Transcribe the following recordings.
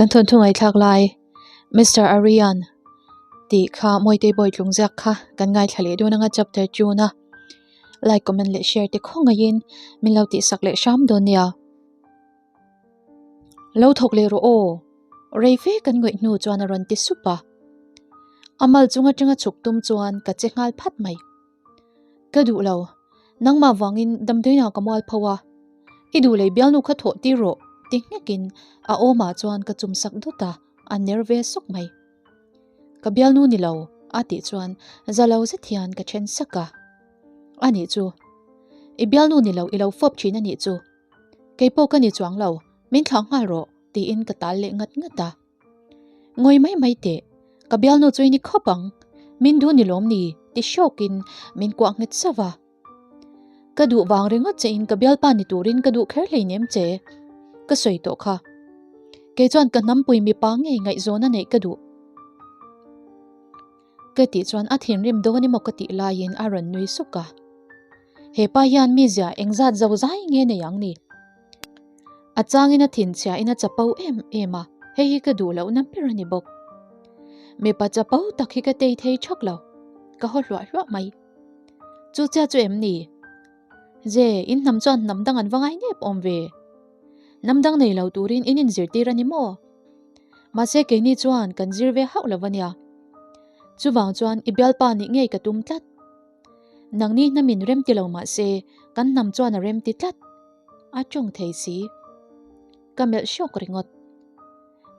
Kan thawnthu ngaihthlak lai Mister Aryan tih kha Mawitei Bawi tlung ziak kha kan ngaithla leh dawn anga chapter tuna like comment leh share te khawngaihin min lo tihsak leh hram dawn nia. Lo thawk leh rawh aw, rei fe kan ngawih hnu chuan a rawn ti sup a. A mal chung atanga chhuk tum chuan ka che nghal phat mai. Ka duh lo, nangmah vangin damdawiinah ka mual pho a, i duh lei bialnu kha thawh tir rawh ti nghekin a awmah chuan ka chum sak dawt a, a ner ve sawk mai. Ka bialnu ni lo a tih chuan za lo zet hian ka then sak a. A nih chu, i bialnu ni lo i lo fawp thin a nih chu. Kei pawh ka ni chuang lo, min thlah nghal rawh tiin ka tal leh ngat ngat a. Ngawi mai mai teh, ka bialnu chu i ni khawp ang, min duh ni lawm ni ti hrawkin min kuah nghet sauh a. Ka duh vang ringawt che in ka bialpa ni turin ka duh kher hleinem che, ka sawi tawh kha. Kei chuan ka hnampui mipa ngei ngaihzawn a neih ka duh. Ka tih chuan a thinrim dawn emaw ka tih laiin a rawn nui suk a. He pa hian mizia engzat zo zai nge nei ang ni? A changin a thinchhia in a chapo em em a, hei hi ka duh lohna ber a ni bawk. Mipa chapo tak hi ka tei thei thak lo, ka haw hluah hluah mai. Chu chiah chu em ni? Je, in hnam chuan hnam dang an va ngai nep awm ve. Hnam dang nei lo turin in inzirtir a ni maw? Mahse keini chuan kan zir ve hauh lo a nia. Chuvang chuan i bialpa nih ngei ka tum tlat. Nangni hnamin rem ti lo mahse kan hnam chuan a rem ti tlat. A tawng thei si. Ka melh hrawk ringawt.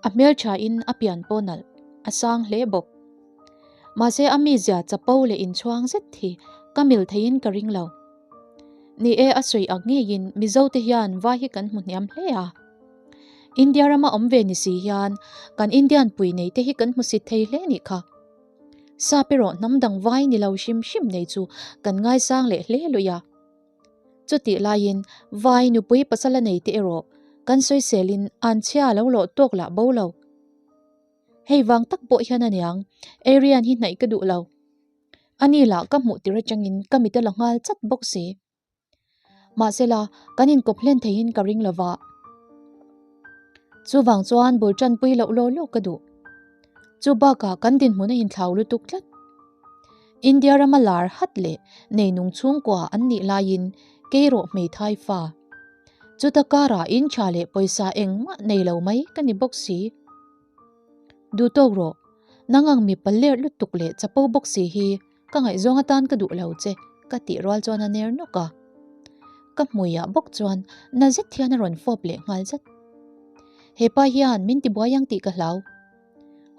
A hmeltha in a pian pawh nalh, a sang hle bawk. Mahse a mizia chapo leh inchhuang zet hi ka mil theiin ka ring lo. Ni e a sawi ang ngeiin Mizo te hian vai hi kan hmu hniam hle a. India rama awm ve ni si hian kan Indian pui nei te hi kan hmu sit thei hle nih kha. Sap erawh hnam dang vai ni lo hrim hrim nei chu kan ngaisang leh hle luih a. Chutih laiin vai nupui pasal a nei te erawh kan sawiselin anchhia lo lawh tawk lah bo lo. Hei vang tak pawh hian aniang Aryan hi hnaih ka duh lo. Ani lah ka hmuh tir atangin ka mit a la nghal chat bawk si. Mahsela, kan inkawp hlen theihin ka ring lova. Chuvang chuan bul tanpui loh law law ka duh. Chu bakah kan dinhmun a inthlau lutuk tlat. India rama lar hat leh neinung chhungkua an nih laiin keirawh hmeithai fa. Chuta karah in tha leh pawisa engmah nei lo mai ka ni bawk si. Duh tawk rawh, nang ang mipa lerh lutuk leh chapo bawk si hi Ka ngaihzawng atan ka duh lo che, ka tih rual chuan a ner nawk a. Ka hmuiah bawk chuan na zet hian a rawn fawp leh nghal zat. He pa hian min ti buai ang tih ka hlau.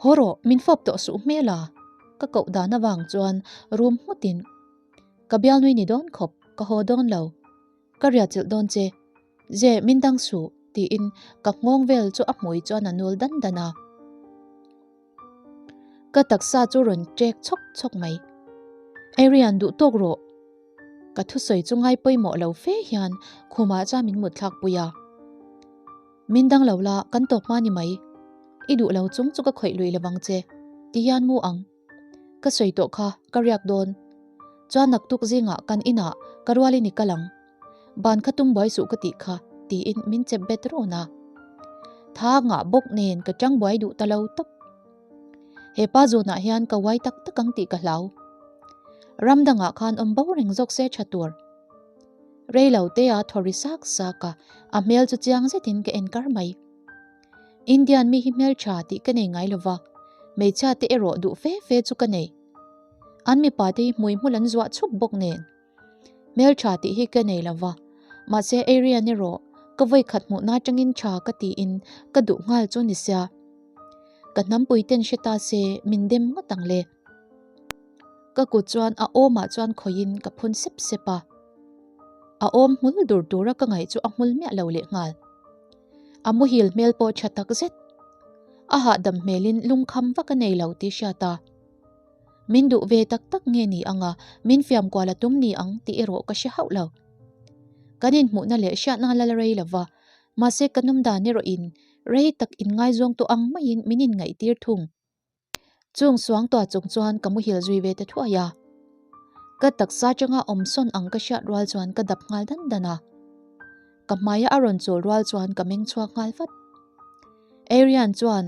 Haw rawh, min fawp tawh suh hmel a, ka koh dan avang chuan rum nghutin, Ka bialnui ni dawn khawp, ka haw dawn lo. Ka riat chilh dawn che. Ze, min dang suh, tiin ka nghawng vel chu a hmui chuan a nul dan dan a. Ka taksa chu rawn ṭek chhawk chhawk mai. Arian duh tawk rawh. Ka thusawi chu ngai pawimawh lo fe hian khumah chuan min mut thlak pui a. Min dang lo la, kan tawp hma ni mai. I duh lo chung chu ka khawih lui lovang che, ti hian mu ang. Ka sawi tawh kha, ka riak dawn. Chuan naktuk zingah kan inah ka rualin i kal ang. Ban kha tum buai suh ka tih kha, tiin min chep bet rawn a. Tha ngah bawk nen ka tang buai duh ta lo tawp. He pa zawnah hian ka uai tak tak ang tih ka hlau. Ram dangah khan awm bo reng zawk se tha tur. Rei lo te a thaw ri sak sak a, a hmel chu chiang zetin ka en kar mai. Indian mi hi hmeltha tih ka nei ngai lova, hmeichhia te erawh duh fe fe chu ka nei. An mipa te hi hmui hmul an zuah chhup bawk nen. Hmeltha tih hi ka nei lova, mahse Arian erawh ka vawi khat hmuhna atangin tha ka tiin ka duh nghal chu ni sia. Ka hnampui ten hre ta se min dem ngawt ang le. Ka kut chuan a awmah chuan khawihin ka phun sep sep a. A awm hmul dur tura ka ngaih chu a hmul miah lo leh nghal. A muhil hmel pawh tha tak zet. A hahdam hmelin lungkham vak a nei lo tih hriat a. Min duh ve tak tak nge ni ang a, min fiam kual a tum ni ang tih erawh ka hre hauh lo. Kan inhmuhna leh hriatna la la rei lova, mahse ka nawm dan erawhin rei tak inngaizawng tawh ang maiin min inngaihtir thung. Chung suang tuah chung chuan ka muhil zui ve ta thuai a. Ka taksa atanga awm sawn ang ka hriat rual chuan ka dap nghal dan dan a. Ka hmaia a rawn chawl rual chuan ka meng chhuak nghal vat. Arian chuan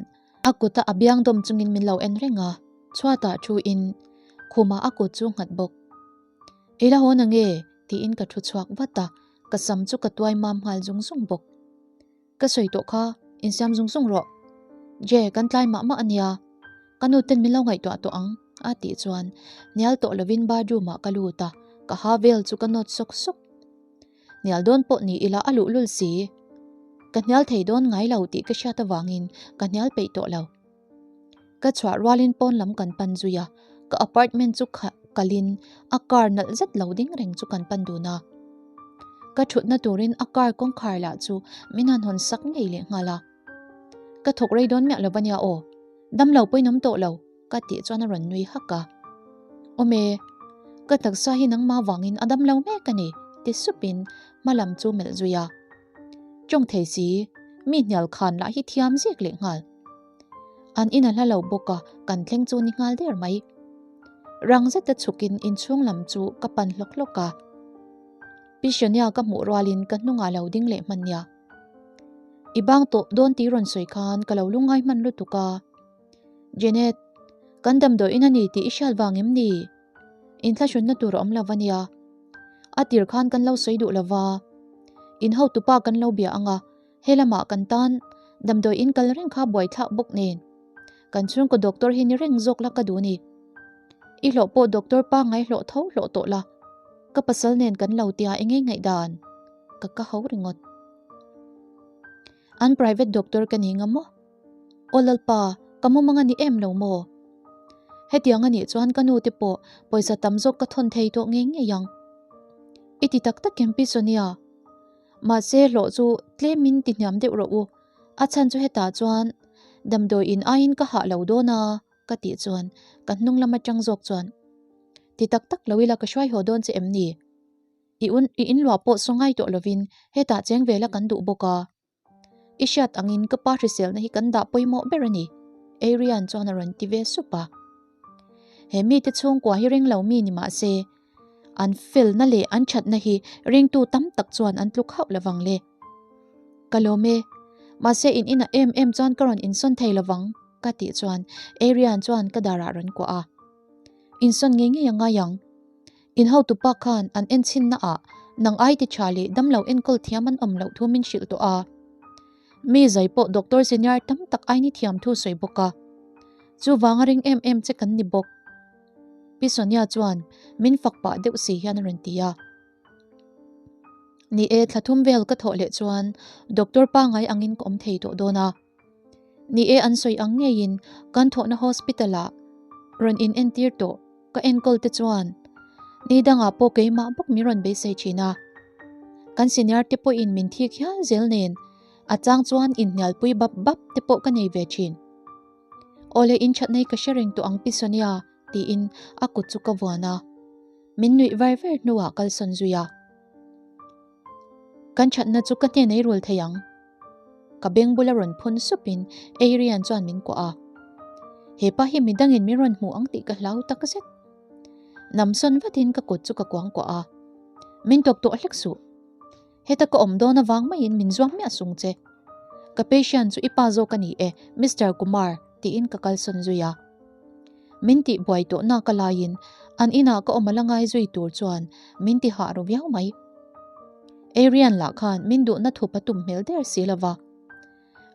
a kuta a biang dawm chungin min lo en reng a, chhuatah thu in khumah a kut chu nghat bawk. I la haw na nge? tiin ka thu chhuak vat a, ka sam chu ka tuai mam nghal zung zung bawk. Ka sawi tawh kha, insiam zung zung rawh. Je, kan tlai mah mah a nia. Ka nu ten min lo ngaihtuah tawh ang, a tih chuan hnial tawh lovin bathroom ah ka lut a, ka ha vel chu ka nawt sawk sawk. Hnial dawn pawh ni ila a luhlul si. Ka hnial thei dawn ngai lo tih ka hriat avangin ka hnial peih tawh lo. Ka chhuah rualin pawn lam kan pan zui a, ka apartment chu kalin a car nalh zet lo ding reng chu kan pan dun a. Ka thutna turin a car kawngkhar lah chu min han hawn sak ngei leh nghal a. Ka thawk rei dawn miah lo va nia aw, damlo pawhin awm tawh lo ka tih chuan a rawn nui hak a. Awm e, ka taksa hi nangmah vangin a damlo mek a ni ti supin hma lam chu melh zui a. Tawng thei si, mi hnial khan lah hi thiam zek leh nghal. An in a hla lo bawk a, kan thleng chu ni nghal der mai. Rang zeta chhukin inchhung lam chu ka pan hlawk hlawk a. Pi Sonia ka hmuh rualin ka hnungah lo ding leh hman nia. I bang tawh dawn tih rawn sawi khan ka lo lungngai hman lutuk a. Janet, kan damdawiin a ni tih i hriat vang em ni? Inthlahrunna tur a awm lo a nia. A tir khan kan lo sawi duh lo va. In hotupa kan lo bia ang a, he lamah kan tan damdawiin kal reng kha buaithlak bawk nen. Kan chhungkaw doctor hi ni reng zawk la ka duh ni. I hlawh pawh doctor pangngai hlawh tho hlawh tawh la. Ka pasal nen kan lo tia engei ngaihdan ka ka ho ringawt. An private doctor ka ni nga maw? Aw Lalpa, ka mumang a ni em lo maw? Hetiang a nih chuan ka nu te pawh pawisa tam zawk ka thawn thei tawh ngei ngei ang. I ti tak tak em Pi Sonia? Mahse hlawh chu tlemin ti hniam deuh rawh u, a chhan chu hetah chuan damdawi in aiin ka hah lo dawn a ka tih chuan ka hnung lam atang zawk chuan ti tak tak lo ila ka hruai haw dawn che em ni? I un i inluah pawh saw ngai tawh lovin hetah cheng vela kan duh bawk a. I hriat angin ka pa hriselna hi kan dah pawimawh ber a ni, Arian chuan a rawn ti ve sup a. He mite chhungkua hi ring lo mi ni mah se, an felna leh an thatna hi ringtu tam tak chuan an tluk hauh lovang le. Ka lawm e, mahse in inah em em chuan ka rawn insawn thei lovang, ka tih chuan Arian chuan ka darah rawn kuah a. Insawn ngei ngei a ngai ang. In hotupa khan an enchinna ah nang ai ti tha leh damlo enkawl thiam an awm loh thu min hrilh tawh a. Mi zai pawh doctor senior tam tak ai ni thiam thu sawi bawk a. Chuvanga ring em em che kan ni bawk. Pi Sonia chuan min fak pah deuh si hian a rawn ti a. Ni e, thla thum vel ka thawh leh chuan doctor pangai angin ka awm thei tawh dawn a. Ni e, an sawi ang ngeiin kan thawhna hospital ah rawn in entir tawh ka enkawl te chuan ni dangah pawh keimah bawk min rawn beisei thin a. Kan senior te pawhin min thik hial zel nen a chang chuan inhnialpui bap bap te pawh ka nei ve thin. Awle in thatna hi ka hre reng tawh ang Pi Sonia tiin a kut chu ka vuan a. Min nuih var var hnuah kalsawn zui a. Kan thatna chu ka hnen ei rul thei ang. Ka beng bula rawn phun supin Adrian chuan min kuah a. He pa hi midangin min rawn hmuh ang tih ka hlau tak zet. Namsawn vatin ka kut chu ka kuang kuah a. Min tawk tawh hlek suh. Heta ka awm dawn avang maiin min zuam miah sung che. Ka patient chu i pa zawk a ni e, Mister Kumar, tiin ka kalsawn zui a. Min tih buai tawh nak a laiin an inah ka awm a la ngai zui tur chuan min ti hah ru viau mai. Arian lah khan min duhna thup a tum hmel der si lo va.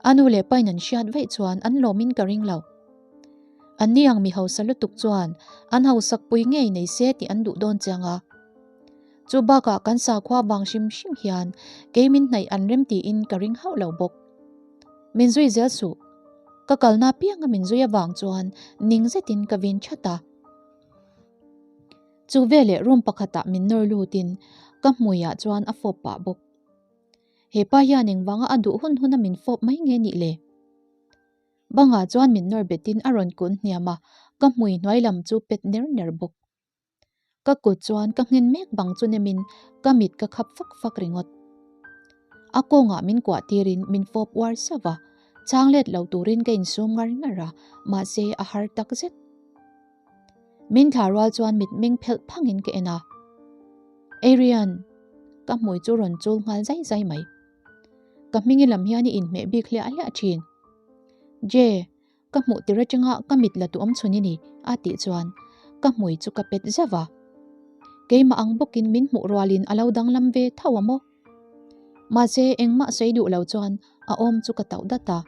A nu leh pain an hriat vaih chuan an lawmin ka ring lo. Anni ang mi hausa lutuk chuan an hausak pui ngei nei se tih an duh dawn chiang a. Chu bakah kan sakhua vang hrim hrim hian kei min hnaih an rem tiin ka ring hauh lo bawk. Min zui zel suh. Ka kalna pianga min zui avang chuan ning zetin ka vin that a. Chu veleh room pakhatah min nawr lutin ka hmuiah chuan a fawp pah bawk. He pa hian engvanga a duh hun huna min fawp mai nge nih le? Bangah chuan min nawr betin a rawn kun hniam a, ka hmui hnuai lam chu pet ner ner bawk. Ka kut chuan ka nghen mek bang chu nemin ka mit ka khap fak fak ringawt. A kawngah min kuah tirin min fawp uar sauh a, chhang let lo turin ka insum ngar ngar a, mahse a har tak zet. Min thla rual chuan mit meng phelh phangin ka en a. Arian! Ka hmui chu rawn chul nghal zai zai mai. Ka hmingi lam hian i inhmeh bik hliah hliah thin. Je, ka hmuh tir atanga ka mit la tu awm chhun i ni, a tih chuan ka hmui chu ka pet zauh a. Keimah ang bawkin min hmuh rualin a lo danglam ve tho a maw? Mahse engmah sawi duh lo chuan a awm chu ka tauh dat a.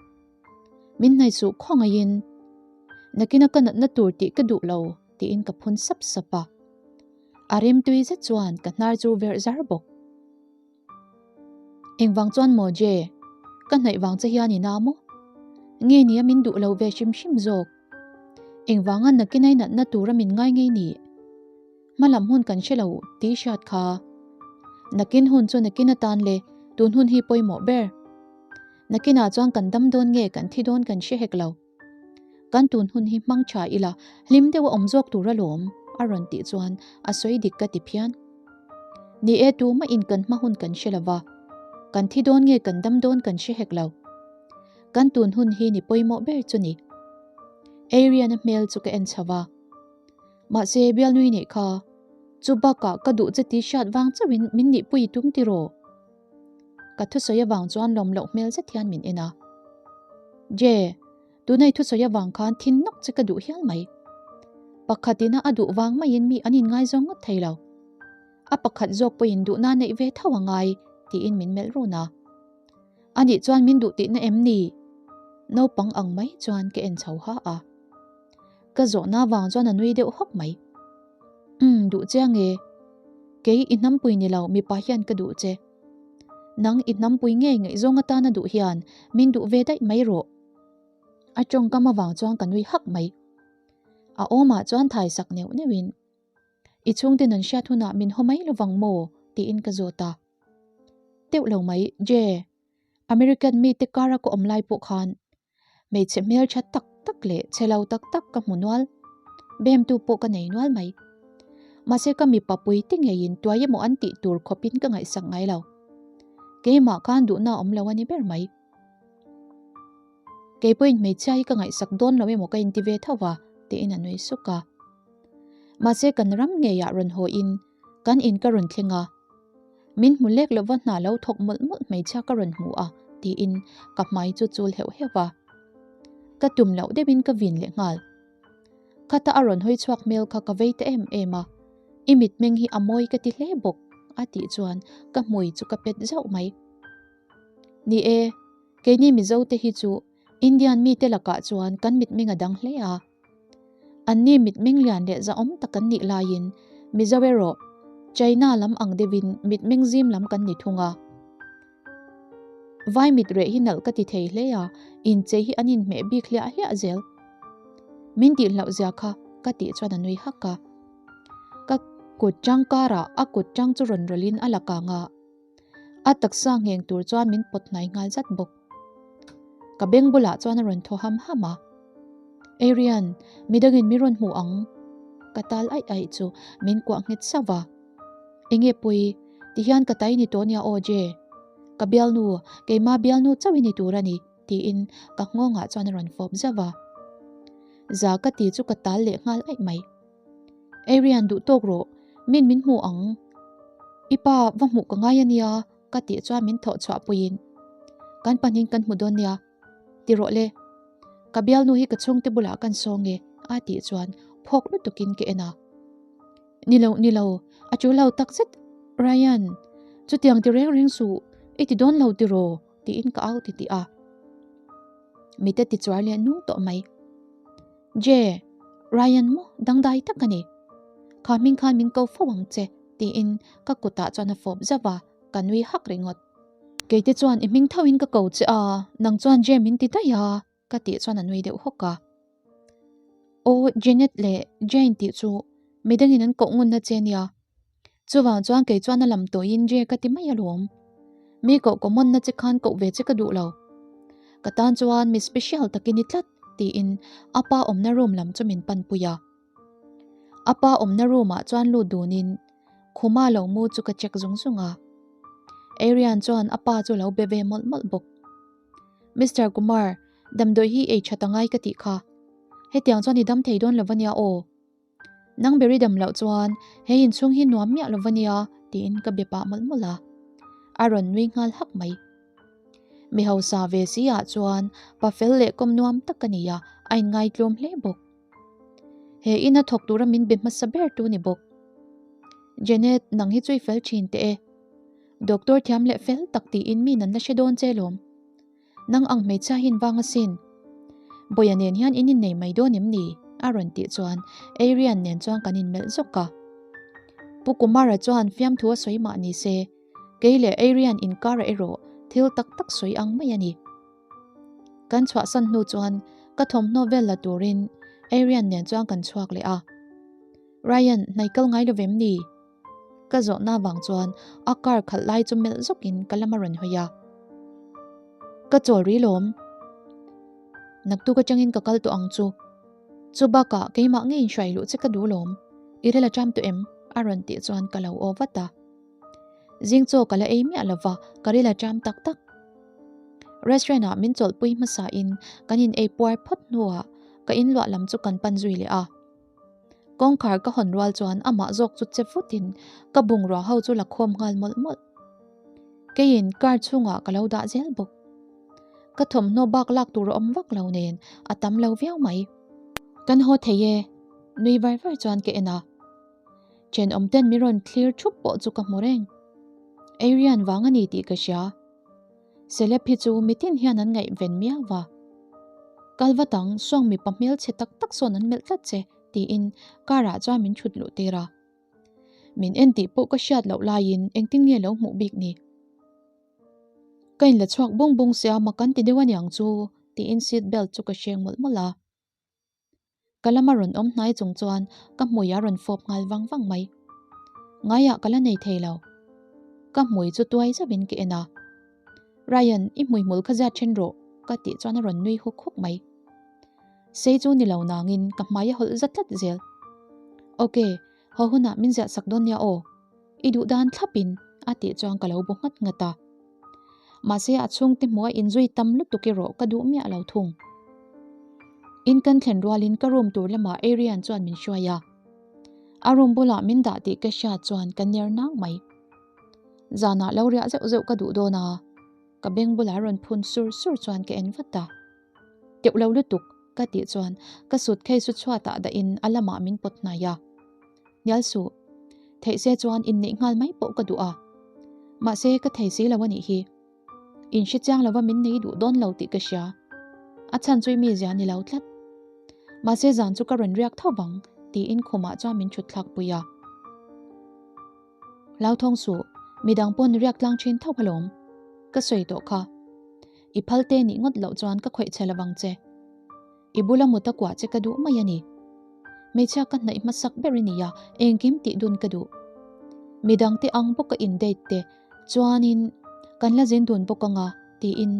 Min hnaihsuh khawngaihin nakina ka natna tur tih ka duh lo tiin ka phun sap sap a. A rimtui zet chuan ka hnar chu verh zar bawk. Engvang chuan maw Je? Ka hnaih vang che hian i na maw? Nge nia min duh lo ve hrim hrim zawk? Engvanga nakin ai natna tura min ngai ngei ni? Hmalam hun kan hre lo tih hriat kha. Nakin hun chu nakin atan le tun hun hi pawimawh ber. Nakinah chuan kan dam dawn nge kan thi dawn kan hre hek lo. Kan tun hun hi hmang tha ila hlim deuh a awm zawk tur alawm a rawn tih chuan a sawi dik ka ti phian. Ni e tumah in kan hma hun kan hre lova, kan thi dawn nge kan dam dawn kan hre hek lo. Kan tun hun hi ni pawimawh ber chu ni. Ariana hmel chu ka en chho va. Mahse bialnui neih kha chu bakah ka duh che tih hriat vang chauhin min nihpui tum tiraw? Ka thusawi avang chuan lawm loh hmel zet hian min en a. Je, tunai thusawi avang khan thin nawk che ka duh hial mai. Pakhat ina a duh vang maiin mi an inngaizawng ngawt thei lo. A pakhat zawk pawhin duhna neih ve tho a ngai tiin min melh run a. Anih chuan min duh tihna em ni? Naupang ang mai chuan ka en chho ha a. Ka zawhna vang chuan a nui deuh hawk mai. Umm, duh che ange. Kei i hnampui ni lo, mipa hian ka duh che. Nang i hnampui ngei ngaihzawng atana duh hian min duh ve daih mai rawh. A tawngkam avang chuan ka nui hak mai. A awmah chuan thai sak neuh neuhin, I chhungte nan hriat hunah min haw mai lovang maw? tiin ka zawt a. Teuh lo mai, Je. American mite kara ka awm lai pawh khan Hmeichhe hmeltha tak tak leh chhe lo tak tak ka hmu nual. Bemtu pawh ka nei nual mai. Mahse ka mipa pui te ngeiin tuai emaw an tih tur khawpin ka ngaihsak ngai lo. Keimah khan duhna awm lo a ni ber mai. Kei pawhin hmeichhia hi ka ngaihsak dawn lo emaw ka inti ve tho va tiin a nui suk a. Mahse kan ram ngeiah rawn haw in kan in ka rawn thleng a. Min hmu lek lova hna lo thawk mawlh mawlh hmeichhia ka rawn hmu a tiin ka hmai chu chul heuh heuh a. Ka tum loh deuhin ka vin leh nghal. Khata a rawn hawi chhuak hmel kha ka vei ta em em a, I mitmeng hi a mawi ka ti hle bawk a tih chuan ka hmui chu ka pet zauh mai. Ni e, keini Mizo te hi chu Indian mite lakah chuan kan mitmeng a dang hle a. Anni mitmeng lian leh zahawm tak an nih laiin Mizo erawh China lam ang deuhin mitmeng zim lam kan ni thung a. Vai mit reh hi nalh ka ti thei hle a, inchei hi an inhmeh bik hliah hliah zel. Min tih hlauh zia kha ka tih chuan a nui hak a. Ka kut tang karah a kut tang chu rawn rawlhin a la kang a. A taksa ngheng tur chuan min pawt hnai nghal zat bawk. Ka beng bulah chuan a rawn thaw ham ham a. Arian, midangin mi rawn hmu ang. Ka tal aih aih chu min kuah nghet sauh va. Enge pawi, tihian ka tai ni tawh nia aw Je. Ka bialnu, keima bialnu chauh i ni tur a ni, tiin ka nghawngah chuan a rawn fawp zauh va. Za ka ti chu ka tal leh nghal aih mai. Arian duh tawk rawh, min min hmu ang. I pa va hmuh ka ngai a nia ka tih chuan min thawh chhuah puiin kan pahnihin kan hmu dawn nia ti rawh le. Ka bialnu hi ka chhungte bulah kan sawng e a tih chuan phawk lutukin ka en a. Ni lo, ni lo, a chu lo tak zet Ryan, chutiang ti reng reng suh, i ti dawn lo tiraw tiin ka au ti tih a. Mite ti chuar leh nung tawh mai. Je, Ryan maw dangdai tak a ni. Kha hming khan min ko fo ang che tiin ka kutah chuan a fawp zauh a, ka nui hak ringawt. Keite chuan i hming thoin ka ko che a, nang chuan Je min ti daih a ka tih chuan a nui deuh hawk a. Aw Janet leh Jane tih chu midangin an koh ngunna che nia. Chuvang chuan kei chuan a lam tawiin Je ka ti mai alawm. Mi koh common na che khan koh ve che ka duh lo. Ka tan chuan mi special takin i tlat tiin a pa awmna room lam chu min panpui a. A pa awmna room ah chuan lut dunin khuma lo mu chu ka check zung zung a. Arian chuan a pa chu lo be ve mawlh mawlh bawk. Mister Kumar, damdawi hi ei that angai ka tih kha. Hetiang chuan i dam thei dawn lo va nia aw. Nang ber i dam loh chuan he inchhung hi nuam miah lo va nia tiin ka be pah mawlh mawlh a. A rawn nui nghal hak mai. Mi hausa ve si ah chuan pa fel leh kawm nuam tak a ni a, a inngaitlawm hle bawk. He ina thawk tura min be hmasa ber tu ni bawk. Janet, nang hi chu i fel thin teh e. Doctor thiam leh fel tak tiin mi nan la hre dawn che lawm. Nang ang hmeichhia hin vang asin. Bawia nen hian in innei mai dawn em ni? a rawn tih chuan Arian nen chuan kan inmelh zawk a. Pu Kumara chuan fiamthu a sawi mah ni se, kei leh Arian inkara erawh thil tak tak sawi ang mai a ni. Kan chhuahsan hnu chuan ka thawmhnaw vel la turin Arian nen chuan kan chhuak leh a. Ryan, hnai kal ngai lo vem ni? Ka zawhna vang chuan a car khalh lai chu melh zawkin ka lam a rawn hawi a. Ka chawl ri lawm. Naktuk atangin ka kal tawh ang chu. Chu bakah keimah ngeiin hruai luh che ka duh lawm. I rel a ṭam tawh em? A rawn tih chuan ka lo aw vat a. Zing chaw ka la ei miah lova, ka ril a ṭam tak tak. Restaurant ah min chawlhpui hmasa in kan in ei puar phawt hnuah ka inluah lam chu kan pan zui leh a. Kawngkhar ka hawn rual chuan amah zawk chu che vutin ka bungrua ho chu la khawm nghal mawlh mawlh. Keiin car chhungah ka lo dah zel bawk. Ka thawmhnaw bak lak tur a awm vak lo nen a tam lo viau mai. Kan haw thei e, nui var var chuan ka en a. Thenawm ten mi rawn thlir thup pawh chu ka hmu reng. Eirian vang a ni tih ka hria. Celeb hi chu mitin hian an ngaihven miau va. Kal vat ang, sawng mipa hmelchhe tak tak sawn an melh tlat che, tiin car ah chuan min thut luh tir a. Min en tih pawh ka hriat loh laiin engtin nge lo hmuh bik ni? Ka inla chhuak bung bung sia mak an ti deuh aniang chu, tiin seat belt chu ka hreng mawlh mawlh a. Ka lama rawn awm hnai chung chuan ka hmui a rawn fawp nghal vang vang mai. Ngaiah ka la nei thei lo. Ka hmui chu tuai zauhin ka en a. Ryan, i hmui hmul kha ziat then rawh, ka tih chuan a rawn nui huk huk mai. Sei chu ni lo nangin ka hmai a hawlh za tlat zel. Ok, haw hunah min ziah sak dawn nia aw. I duh dan thlapin a tih chuan ka lo bu nghat nghat a. Mahse a chhungte hmuh a inzui tam lutuk erawh ka duh miah lo thung. In kan thlen rualin ka room tur lamah Arian chuan min hruai a. A room bulah min dah tih ka hriat chuan ka ner nang mai. Zanah lo riah zeuh zeuh ka duh dawn a, ka beng bulah rawn phun sur sur chuan ka en vat a. Teuh lo lutuk ka tih chuan ka suitcase chu chhuatah dahin a lamah min pawt hnai a. Hnial suh. Theih se chuan inneih nghal mai pawh ka duh a. Mahse ka thei si lo a nih hi. In hre chiang lova min nei duh dawn lo tih ka hria. A chhan chu i mizia ni lo tlat. Mahse zan chu ka rawn riak tho vang tiin khumah chuan min thut thlak pui a. Hlauthawng suh, midang pawn riak tlang thin tho alawm. Ka sawi tawh kha. I phal te nih ngawt loh chuan ka khawih che lovang che. I bula mut a kuah che ka duh mai a ni. Hmeichhia ka hnaih hmasak ber i nia, engkim tih dun ka duh. Midangte ang bawka in date te chuanin kan la zin dun bawk anga tiin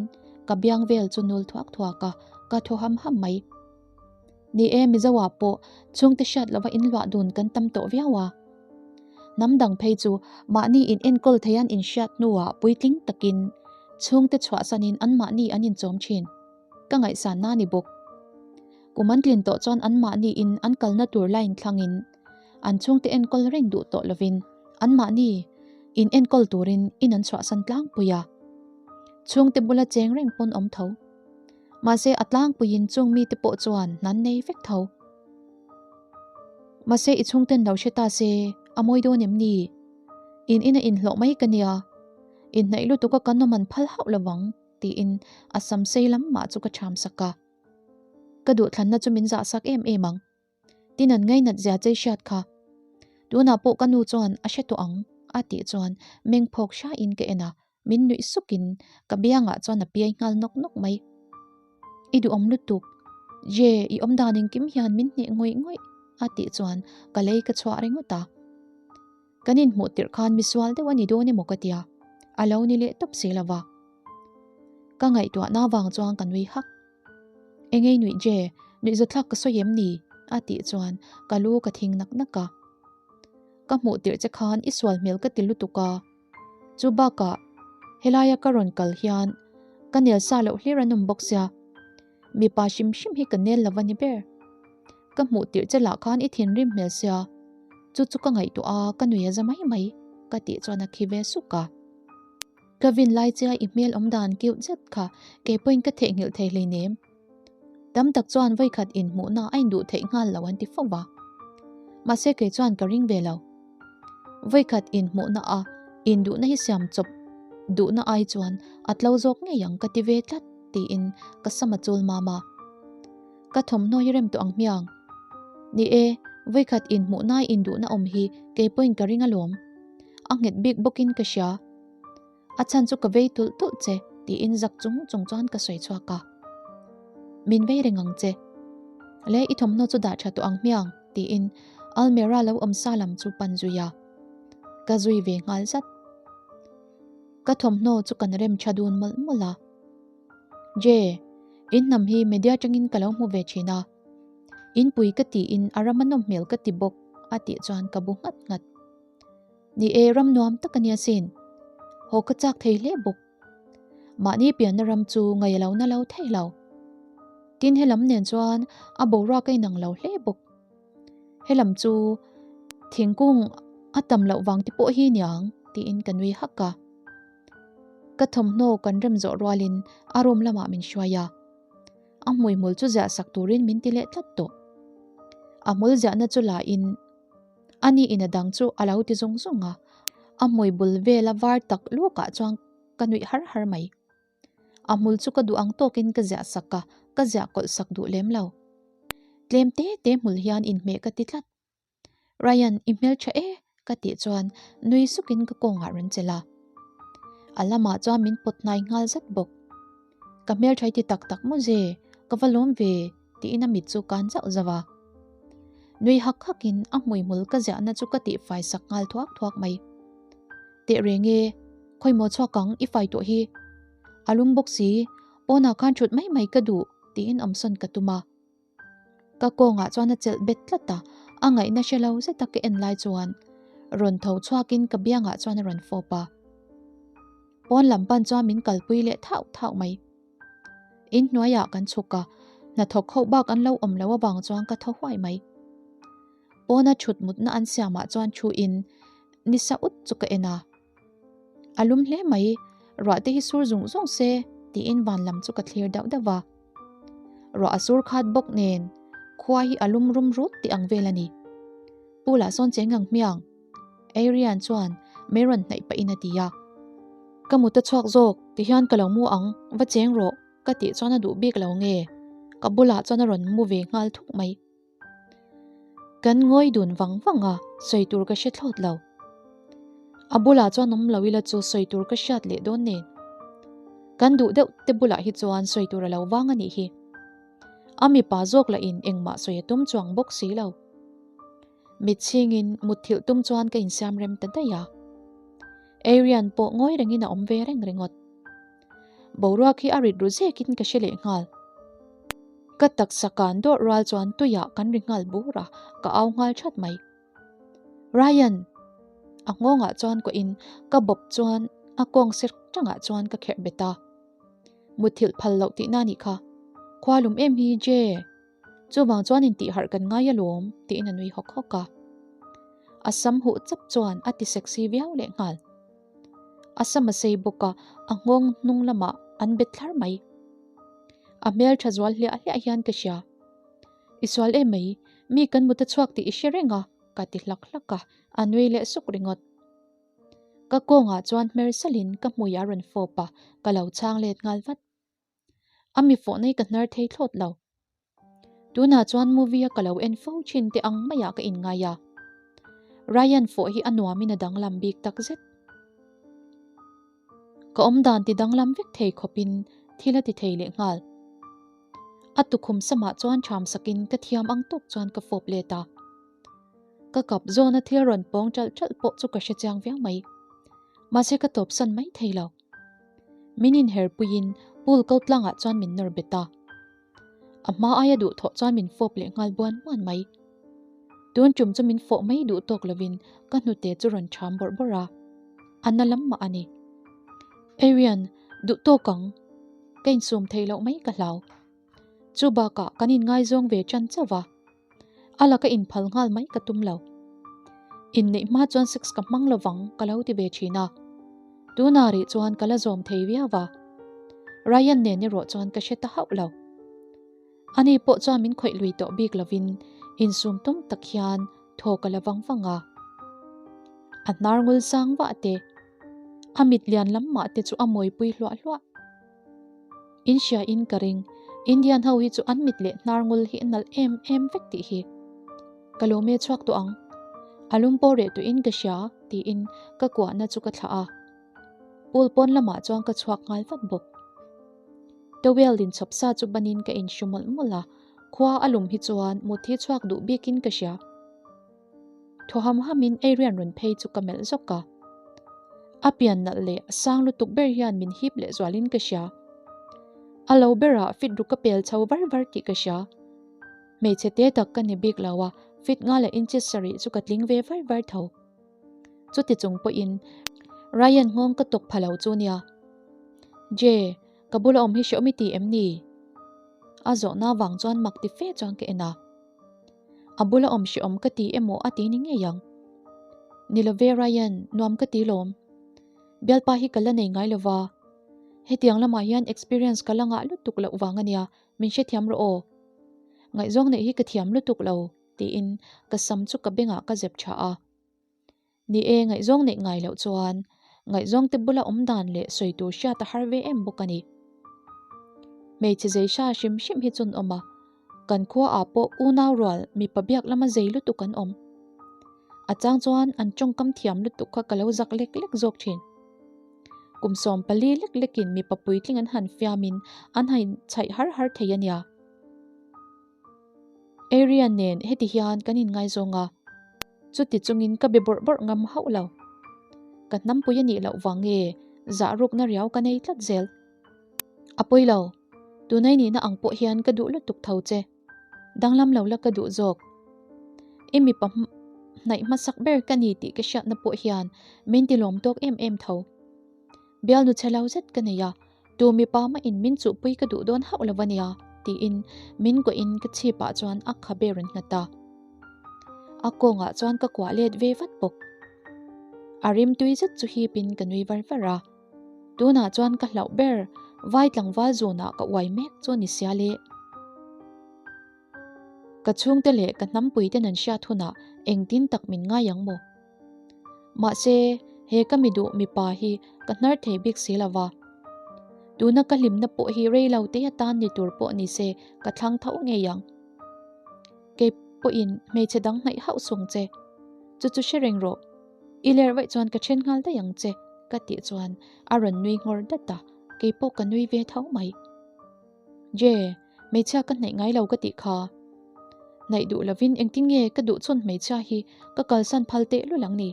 ka biang vel chu nul thuak thuak a, ka thaw ham ham mai. Ni e, Mizo ah pawh chhungte hriat lova in luah dun kan tam tawh viau a. Hnam dang phei chu mahni in enkawl thei an inhriat hnuah puitling takin chhungte chhuahsanin anmahni an inchawm thin. Ka ngaihsan na ni bawk. Kum an tlin tawh chuan anmahni in an kalna tur line thlangin an chhungte enkawl reng duh tawh lovin anmahni in enkawl turin in an chhuahsan tlangpui a. Chhungte bula cheng reng pawn awm tho. Mahse a tlangpuiin chung mite pawh chuan hnan nei vek tho. Mahse i chhungten lo hre ta se a mawi dawn em ni? In ina inhlawh mai ka nia. Inhnaih lutuka kan awm an phal hauh lovang. Tiin a sam sei lam mah chu ka ṭham sak a. Ka duhthlanna chu min zah sak em em ang. Tin an ngainat zia chei hriat kha. Tunah pawh ka nu chuan a hre tawh ang a tih chuan meng phawk hrain ka en a, min nuih sukin ka biangah chuan a piai nghal nawk nawk mai. I duhawm lutuk. Je, i awm dan engkim hian min hneh ngawih ngawih a tih chuan ka lei ka chhuah ringawt a. Kan inhmuh tirh khan misual deuh a ni dawn emaw ka tia, a lo ni leh tawp si lova. Ka ngaihtuahna avang chuan ka nui hak. Engei nuih je, nuihzathlak ka sawi em ni? a tih chuan ka lu ka thing nak nak a. Ka hmuh tirh che khan i sual hmel ka ti lutuk a. Chu bakah helaia ka rawn kal hian ka nel sa loh hlir an awm bawk sia. Mipa hrim hrim hi ka nel lo a ni ber. Ka hmuh tirh che lah khan i thinrim hmel sia, chu chu ka ngaihtuah a ka nui a za mai mai ka tih chuan a khi ve suk a. Ka vin lai che a i hmel awm dan cute zet kha kei pawhin ka theihnghilh thei hleinem. Tam tak chuan vawikhat inhmuhna a induh theih nghal lo an ti fo va. Mahse kei chuan ka ring ve lo. Vawikhat inhmuhna a induhna hi siam chawp duhna ai chuan a tlo zawk ngei ang ka ti ve tlat tiin ka sam a chul mam a. Ka thawmhnaw hi rem tawh ang hmiang. Ni e, vawikhat inhmuhnai induhna awm hi kei pawhin ka ring alawm. A nghet bik bawkin ka hria. A chhan chu ka vei tulh tulh che tiin zak chung chung chuan ka sawi chhuak a. Min vei reng ang che. Le i thawmhnaw chu dah tha tawh ang hmiang tiin almera lo awm sa lam chu pan zui a. Ka zui ve nghal zat. Ka thawmhnaw chu kan rem tha dun mawlh mawlh a. Je, in hnam hi media atangin ka lo hmu ve thin a. Inpui ka tiin a ram a nawm hmel ka ti bawk a tih chuan ka bu nghat nghat. Ni e, ram nuam tak a nia sin. Haw ka chak thei hle bawk. Mahni pianna ram chu ngaih a lo na lo thei lo. Tin helam nen chuan a boruak a inang lo hle bawk. Helam chu thingkung a tam loh vang te pawh hi niang tiin ka nui hak a. Ka thawmhnaw kan rem zawh rualin a room lamah min hruai a. A hmuihmul chu ziah sak turin min ti leh tlat tawh. A hmul ziahna chu la in A ni in a dang chu a lo ti zung zung a, a hmui bul vela var tak lukah chuan ka nuih har har mai. A hmul chu ka duh ang tawkin ka ziah sak a, ka ziah kawlh sak duh lem lo. Tlem te te hmul hian inhmeh ka ti tlat. Ryan, i hmeltha e ka tih chuan nui sukin ka kawngah rawn chelh a. A lamah chuan min pawt hnai nghal zat bawk. Ka hmeltha i ti tak tak maw ze, ka va lawm ve tiin a mit chu kan zauh zauh a. Nui hak hakin a hmuihmul ka ziahna chu ka tihfai sak nghal thuak thuak mai. Teh reng e, khawimaw chhuak ang i fai tawh hi. A lum bawk si, pawnah khan thut mai mai ka duh tiin awmsawn ka tum a. Ka kawngah chuan a chelh bet tlat a, a ngaihna hre lo zeta ka en lai chuan rawn tho chhuakin ka biangah chuan a rawn fawp a. Pawn lam pan chuan min kalpui leh thauh thauh mai. In hnuaiah kan chhuk a, hnathawk ho bak an lo awm lo avang chuan ka thaw huai mai. Pawna thut mutna an siamah chuan thu in nisa ut chu ka en a. A lum hle mai, ruah te hi sur zung zung se tiin van lam chu ka thlir dauh dauh va. Ruah a sur khat bawk nen khua hi a lum rum rut tih ang vel a ni. Pool ah sawn cheng ang hmiang. Adrian chuan mei rawn hnaih pahin a ti a. Ka mut a chhuak zawk ti hian ka lo mu ang, va cheng rawh ka tih chuan a duh bik lo nge? Ka bulah chuan a rawn mu ve nghal thuk mai. Kan ngawi dun vang vang a, sawi tur ka hre thlawt lo. A bulah chuan awm lo ila chu sawi tur ka hriat leh dawn nen. Kan duh deuh te bulah hi chuan sawi tur a lo vang a nih hi. A mipa zawk lahin engmah sawi a tum chuang bawk si lo. Mit chhingin mutthilh tum chuan ka insiam rem ta daih a. Arian pawh ngawi rengin a awm ve reng ringawt. Boruak hi a rit ru zekin ka hre leh nghal. Ka taksa kan dawrh rual chuan tuiah kan ri nghal bur a, ka au nghal that mai. Ryan! A nghawngah chuan kuahin ka bawp chuan a kawng sir tangah chuan ka kherh bet a. Mutthilh phal loh tihna a nih kha. Khua lum em hi Je! Chuvang chuan intihharh kan ngai alawm tiin a nui hawk hawk a. A sam huh chap chuan a ti sexy viau leh nghal. A sam a sei bawk a, a nghawng hnung lamah an bet thlar mai. A hmel tha zual hliah hliah hian ka hria. I sual em mai, mi kan mut a chhuak tih i hre reng a, ka ti hlak hlak a, a nui leh suk ringawt. Ka kawngah chuan hmer salhin ka hmui a rawn fawp a, ka lo chhang let nghal vat. A mi fawh nei ka hnar thei thlawt lo. Tunah chuan movie a ka lo en fo thin te ang maiah ka inngai a. Ryan fawh hi a nuamin a danglam bik tak zet. Ka awmdan ti danglam vek thei khawpin thil a ti thei leh nghal. A tukhum samah chuan ṭham sakin ka thiam ang tawk chuan ka fawp let a. Ka kap zawna thil rawn pawng ṭalh ṭalh pawh chu ka hre chiang viau mai. Mahse ka tawpsan mai thei lo. Min inherpuiin pool ko tlangah chuan min nawr bet a. A hma aia duhthawh chuan min fawp leh nghal buan buan mai. Tun tum chu min fawh mai duh tawk lovin ka hnute chu rawn ṭham bawrh bawrh a. A na lam mah a ni. Arian, duh tawk ang. Ka insum theih loh mai ka hlau. Chu bakah kan inngaizawng ve ṭan chauh va. A laka inphal nghal mai ka tum lo. Inneih hma chuan sex ka hmang lovang ka lo ti ve thin a. Tunah rih chuan ka la zawm thei viau va, Ryan nen erawh chuan ka hre ta hauh lo. Ani pawh chuan min khawih lui tawh bik lovin insum tum tak hian thaw ka la vang vang a. A hnar ngul sang vah te, a mit lian lam mah te chu a mawipui hluah hluah. In hria in ka ring, Indian ho hi chu an mit leh hnar ngul hi a nalh em em vek tih hi. Ka lo me chhuak tawh ang. A lum pawh reh tuihin ka hria tiin ka kuahna chu ka thlah a. Pool pawn lamah chuan ka chhuak nghal vat bawk. Towel inchhawp sa chu banin ka inhru mawlh mawlh a, khua a lum hi chuan mut hi chhuak duh bikin ka hria. Thaw ham hamin Adrian rawn phei chu ka melh zawk a. A pian nalh leh a sang lutuk ber hian min hip leh zualin ka hria. A lo berah fit ru ka pel chho var var tih ka hria. Hmeichhe te tak ka ni bik lo a, fit nga leh inches sarih chu ka tling ve var var tho. Chuti chung pawhin Ryan nghawng ka tawk pha lo chu nia. Jay, ka bula awm hi hreawm i ti em ni? A zawhna vang chuan mak ti fe chuan ka en a. A bula awm hreawm ka ti emaw a ti ni ngei ang. Ni lo ve Ryan, nuam ka ti lawm. Bialpa hi ka la nei ngai lo va. Hetiang lamah hian experience ka la ngah lutuk loh vang a nia, min hrethiam rawh aw. Ngaihzawng neih hi ka thiam lutuk lo, tiin ka sam chu ka bengah ka zep tha a. Ni e, ngaihzawng neih ngai loh chuan ngaihzawng te bula awm dan leh sawi tur hriat a har ve em bawk a ni. Hmeichhe zei hra hrim hrim hi chun awm a, kan khua ah pawh unau rual mipa biak lama zei lutuk an awm. A chang chuan an tawngkam thiam lutuk kha ka lo zak lek lek zawk thin. Kum 14 lek lekin mipa puitling an han fiamin an han chhaih har har thei a nia. Arian nen heti hian kan inngaizawng a, chuti chungin ka be bawrh bawrh ngam hauh lo. Ka hnampui a nih loh vang nge zah rukna riau ka nei tlat zel. A pawi lo, tunai nihna ang pawh hian ka duh lutuk tho che. Danglam lo la ka duh zawk. I mipa hnaih hmasak ber ka ni tih ka hriatna pawh hian min tilawm tawk em em tho. Bialnu chhe lo zet ka nei a, Tu mipa mahin min chuhpui ka duh dawn hauh lo a nia, tiin min kuahin ka chhipah chuan a khabe rawn nghat a. A kawngah chuan ka kuah let ve vat bawk. A rim tui zet chu hipin ka nui var var a. Tunah chuan ka hlauh ber vai tlangval zunah ka uai mek chu ni sia le. Ka chhungte leh ka hnampuiten an hriat hunah engtin tak min ngai ang maw? Mahse, he ka mi duh mipa hi ka hnar thei bik si lo va. Tuna ka hlimna pawh hi rei lo te atan ni tur pawh ni se ka thlang tho ngei ang. Kei pawhin hmeichhe dang hnaih hauh sung che. Chu chu hre reng rawh. I ler vaih chuan ka then nghal daih ang che, ka tih chuan a rawn nui nghawr dat a, kei pawh ka nui ve tho mai. Je, hmeichhia ka hnaih ngai lo ka tih kha. Hnaih duh lovin engtin nge ka duh chhun hmeichhia hi ka kalsan phal teh lul ang ni.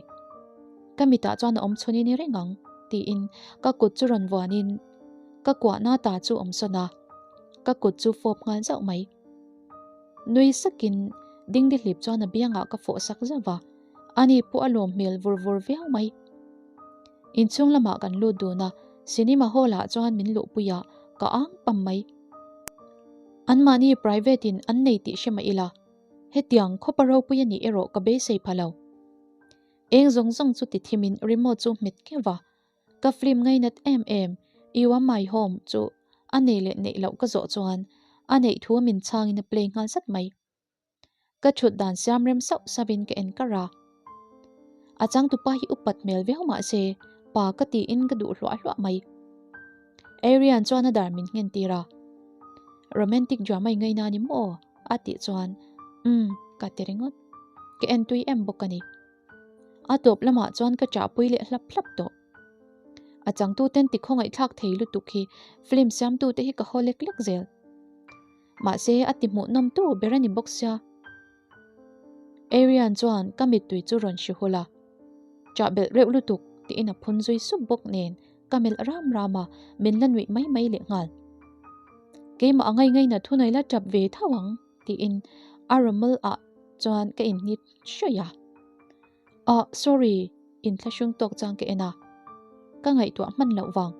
Ka mitah chuan a awm chhun i ni reng ang, tiin ka kut chu rawn vuanin ka kuahna ta chu awm sawn a, ka kut chu fawp nghal zauh mai. Nui sakin dingdihlip chuan a biangah ka fawh sak zauh va, ani pawh a lawm hmel vur vur viau mai. Inchhung lamah kan lut dun a, cinema hall ah chuan min luhpui a, ka ang pam mai. Anmahni private in an nei tih hre mah ila, hetiang khawpa ropui a nih erawh ka beisei pha lo. Eng zawng zawng chu ti thim in remote chu hmet keuh va, ka film ngainat em em You Are My Home chu a nei leh neih loh ka zawh chuan a neih thu a min chhang in a play nghal zat mai. Ka thut dan siam rem sauh sauh in ka en kar a. A changtupa hi upat hmel viau mah se pa ka tiin ka duh hluah hluah mai. Arian chuan a dar min nghen tir a. Romantic drama i ngaina ni maw? A tih chuan umm ka ti ringawt. Ka en tui em bawk a ni. A tawp lamah chuan ka chahpui leh hlap hlap tawh. A changtuten ti khawngaihthlak thei lutuk hi film siamtute hi ka haw lek lek zel. Mahse a ti hmuhnawm tu ber a ni bawk sia. Arian chuan ka mittui chu rawn hri hul a, Chah belh reuh lutuk tiin a phun zui sup bawk nen ka melh ram ram a, min la nuih mai mai leh nghal. Keimah a ngai ngaina thunai la tap ve tho ang tiin a rawmawl ah chuan ka inhnit hraih a. Ah, sorry, inthlahrung tawk chang ka en a. Ka ngaihtuah hman loh vang.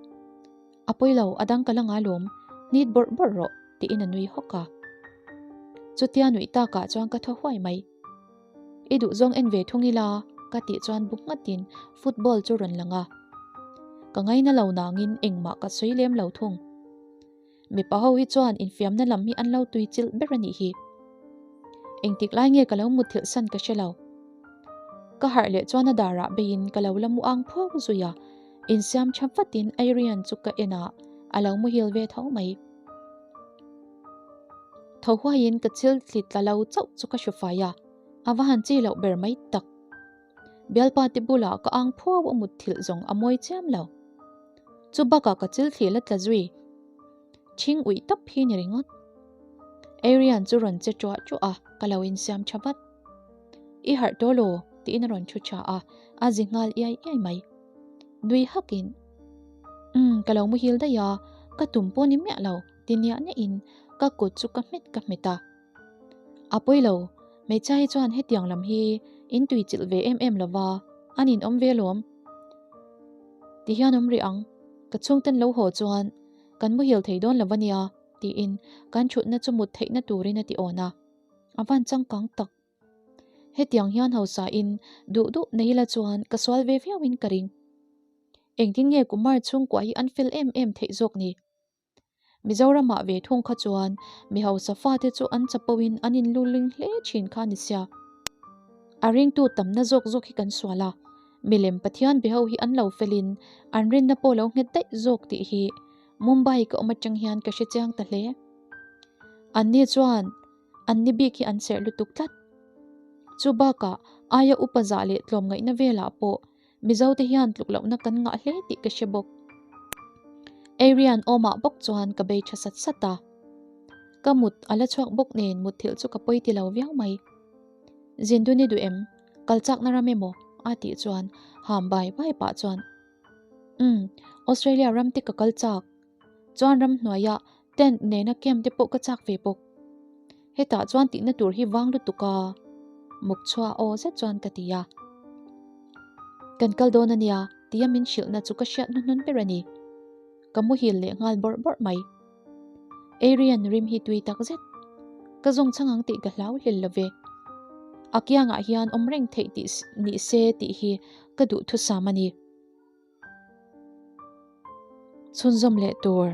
A pawi lo, a dang ka la ngai lawm, hnit bawrh bawrh rawh, tiin a nui hawk a. Chutia nuih takah chuan ka thaw huai mai. I duhzawng en ve thung ila, ka tih chuan bu nghatin football chu rawn lang a. ka ngaina lo nangin engmah ka sawi lem lo thung. Mipa ho hi chuan infiamna lam hi an lo tui chilh ber a nih hi. Engtik lai nge ka lo mutthilh san ka hre lo. Ka harh leh chuan a darah beiin ka lo la mu ang phawk zui a, insiam tha vatin Aryan chu ka en a, a lo muhil ve tho mai. Tho huaiin ka chil thli tla lo chauh chu ka hru fai a, a va han chi loh ber mai tak. Bialpa te bulah ka ang phuau a mutthilh zawng a mawi chiam lo. Chu bakah ka chil thli la tla zui. Chhing uih tawp hi ni ringawt. Aryan chu rawn che ṭuah ṭuah a, ka lo insiam ṭha vat. I harh tawh law? tiin a rawn ṭhu ṭha a, a zi nghal iai iai mai. Nui hakin, Umm, ka lo muhil daih a, ka tum pawh ni miah lo, ti niah niahin ka kut chu ka hmet ka hmet a. A pawi lo, hmeichhia hi chuan hetiang lam hi in tui chilh ve em em lova, an inawm ve alawm. Ti hian awm rih ang, ka chhungten lo haw chuan kan muhil thei dawn lo a nia, tiin kan thutna chu mut theihna turin a ti awn a, a van changkang tak. Hetiang hian hausa in duh duh nei la chuan ka sual ve viau in ka ring. Engtin nge Kumar chhungkua hi an fel em em theih zawk ni? Mizoramah ve thung kha chuan mi hausa fate chu an chapo in an inluling hle thin kha ni sia. A ringtu tamna zawk zawk hi kan sual a, milem Pathian be ho hi an lo felin an rinna pawh lo nghet daih zawk tih hi Mumbai ka awm atang hian ka hre chiang ta hle. Anni chuan an ni bik hi an serh lutuk tlat. Chu bakah aia upa zah leh tlawmngaihna velah pawh Mizote hian tluk lohna kan ngah hle tih ka hre bawk. Arian awmah bawk chuan ka bei tha sat sat a. Ka mut a la chhuak bawk nen mutthilh chu ka pawi ti lo viau mai. Zindun i duh em? Kal chakna ram emaw? a tih chuan ham bai bai pah chuan Umm, Australia ram te ka kal chak. Chuan ramhnuaiah tent nena camp te pawh ka chak ve bawk. Hetah chuan tihna tur hi vang lutuk a, muk chhuah aw zet chuan ka ti a. Kan kal dawn a nia tia min hrilhna chu ka hriat hnuhnun ber a ni. Ka muhil leh nghal bawrh bawrh mai. Arian rim hi tui tak zet. Ka zawng chhang ang tih ka hlau hlel lo ve. A kiangah hian awm reng theih tih ni se tih hi ka duhthusam a ni. Chhunzawm leh tur.